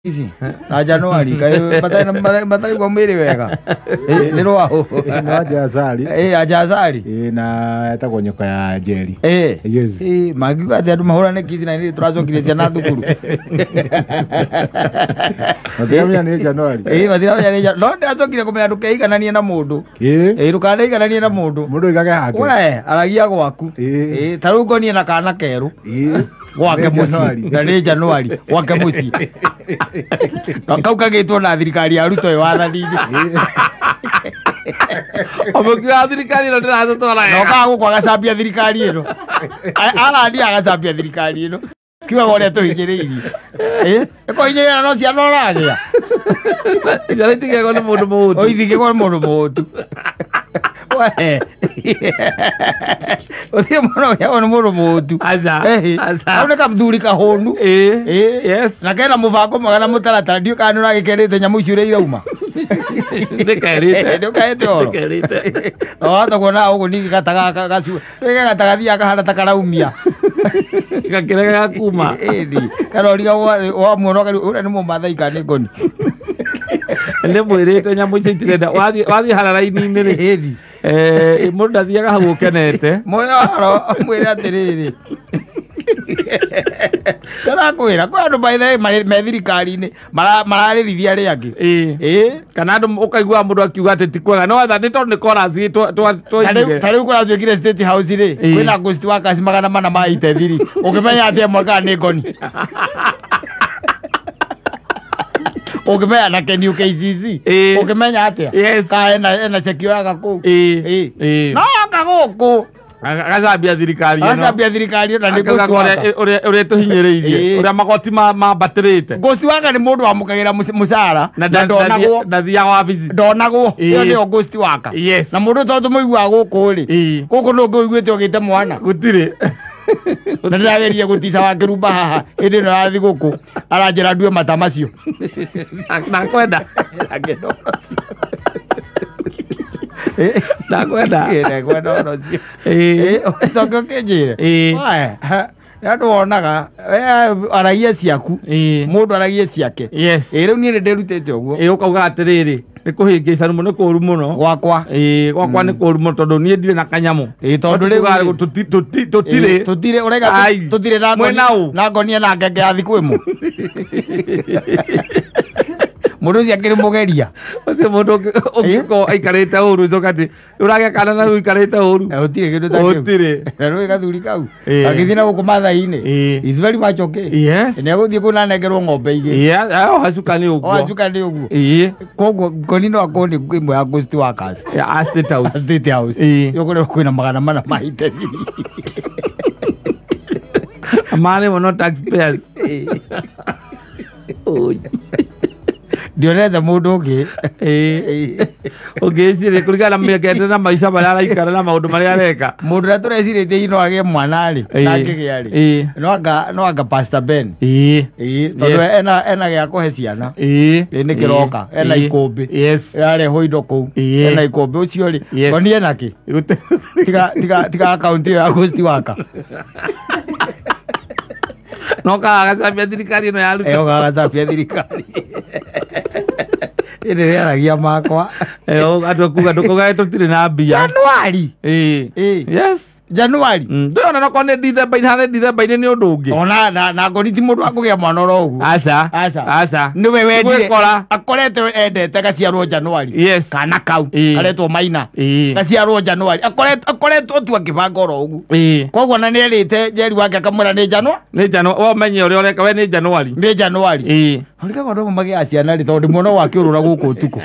Ici na Januari kai matarĩ kwa mwĩrĩ wega. Nĩ rwaũ. No Ajazari. Ajazari. Na etagwo nyoka ya Njeri. Yes. Mangiuga atĩ andũ mahũrane kici na nĩ tũracokirie ciana thukuru. Matiramenya nĩ Januari. Matiramenya nĩ Januari. No ndĩracokire kũmenya ndũkeigananie na mũndũ. Ndũkaneigananie na mũndũ. Mũndũ oigage hake. We, aragia gwaku. Ta rĩu ngonie na kana kerũ. Gwake mũciĩ. Na nĩ Januari. Gwake mũciĩ. Na kau kagĩtwo na thirikari ya Ruto ĩ wathani-inĩ. Omũkiuga thirikari ĩno ndĩratũtwara Na okaga gũkũ agacambia thirikari ĩno. Arathiĩ agacambia thirikari ĩno. Kiugaga ũrĩa tũhinyĩrĩirie. Ĩkũhinyĩrĩria no ciana ũragĩa. Ciana itigĩagwo nĩ mũndũ mũhũtu. Ithigĩagwo nĩ mũndũ mũhũtu. We. Ũtirĩ mwana ũgĩagwo nĩ mũndũ mũhũtu. Aca. Aca. Kau nĩ kamuthuri kahũnu. Yes. Na kena mũbango mwega na mũtaratara ndiũĩ kana nĩ ũragĩkerĩte nyamũ icio ũrĩa irauma. Ndĩkerĩte. Ndũkaĩte ũhoro. Ndĩkerĩte. Na wahota kuona ũguo ningĩ gataga gacu. Nĩge gathiaga kahana ta karaumia. Gakĩregaga kuma. Ĩni. Kana ũriga wa muona ũrĩa nĩ mũmathai kana nĩ ngoni. Nĩ mwĩrĩte nyamũ icio itirenda. Wathiĩ harara-inĩ rĩ. Ĩni. Mũndũ ndathiaga hau ũkenete. Moyo haro mwĩre atĩrĩrĩ. Ndĩrakwĩra kwĩ andũ by the way me thirikari-inĩ mararĩrithia arĩa angĩ. Kana andũ ũkaigua mũndũ akiuga atĩ ti kwega. No etha nĩ tondũ nĩ chorus twaigire. Ta rĩu kũratuĩkire State House rĩ, kwĩna ghost workers 400 ma itethiri. Ũngĩmenya atĩ ĩmwe kana nĩ ngoni. Ũngĩmenya na Ken UKCC. Ũngĩmenya atĩa? Yes. Ka ena cheki yoyaga kũu. No oka gũkũ. Agacambia thirikari ĩno. Agacambia thirikari ĩno na nĩ ghost worker. Ũrĩa tũhinyĩrĩirie. Ũrĩa magoti mambatĩrĩte. Ghost worker nĩ mũndũ wamũkagĩra mũcara na ndonagwo. Ndathiaga wabici. Ndonagwo. Ĩyo nĩyo ghost worker. Yes. Na mũndũ tondũ tũmũiguaga gũkũ rĩ. Gũkũ nũ ũngĩ ũiguĩte ũgĩte mwana. Gũtirĩ. Na ndĩrageria gũtica wa kĩrumba haha hĩndĩ ĩno ya thigũkũ aranjĩra ndue mata macio. Ndakwenda. Ndakwenda. Ndakwenda ũhoro ũcio. Ũcoke ũkĩnjĩre. Nĩ andũ wonaga aragia ciaku. Mũndũ aragie ciake. Yes. Rĩu niĩ nĩ ndĩrutĩte ũguo. Ũkauga atĩrĩrĩ, nĩ kũhĩngĩcanu mũno, nĩ kũũru mũno. Gwakwa. Gwakwa nĩ kũũru mũno tondũ niĩ ndirĩ na kanyamũ. Tondũ rĩu tũtirĩ. Tũtirĩ, ũraiga tũtirĩ na ngoni. Na ngonia na ngenge ya thikũ ĩmwe. Mũndũ ũcio akĩrĩ mũgeria. Ũcio mũndũ ũngĩkorwo aikarĩte ũru, ũcoke atĩ ũragĩa kana na rĩu aikarĩte ũru. Gũtirĩ kĩndũ ta kĩu. Gũtirĩ. Na rĩu gathuri kau. Agĩthiĩ na gũkũ Mathai-inĩ. Is very much okay. Yes. Nĩ egũthiĩ kũu na anengerwo ng'ombe igĩrĩ. Yeah, o hacuka nĩ ũguo. O hacuka nĩ ũguo. Koguo ngoni no akorwo nĩ ĩmwe ya ghost workers. Ya State House. State House. Yo kũrĩa kwĩna 400 ma itemi. Marĩ mũno taxpayers. Ndionete mũndũ ũngĩ. Ũngĩciria kũringana na mĩaka na maica marĩa araikara na maũndũ marĩa areka. Mũndũ ũrĩa tũrecirĩtie no agĩe mwana rĩ, na angĩgĩa rĩ. No anga Pastor Ben. Tondũ ena gĩa kũhe ciana. Nĩ kĩroka, ena ikũmbĩ. Yes. Ĩrarehwo indo kũu. Ena ikũmbĩ ũcio rĩ. Ngoni ena kĩ? Tiga akaunti ĩyo ya ghost worker. No kagacambia thirikari ĩno ya Ruto. Kagacambia thirikari. Ndĩrĩaragia makwa. Andũ akuga ndũkauga tũtirĩ na mbia. Januari. Yes. Januari. Ndĩrona no korwo nĩ Dithemba-inĩ, harĩ Dithemba-inĩ nĩ ũndũ ũngĩ. Ona na ngoni ti mũndũ wa kũgĩa mwana oro ũguo. Aca. Aca. Aca. Nĩwe wendire. Gwĩkora. Akorete endete gaciarwo Januari. Yes. Kana kau. Karetwo Maina. Gaciarwo Januari. Akoretwo tu akĩbanga oro ũguo. Koguo na nĩerĩte Njeri wake akamwĩra nĩ Januari. Nĩ Januari. We ũmenye ũrĩa ũreka we nĩ Januari. Nĩ Januari. Ũrikaga andũ amwe magĩaga ciana rĩ tondũ mwana wake ũrũra gũkũ ũtukũ.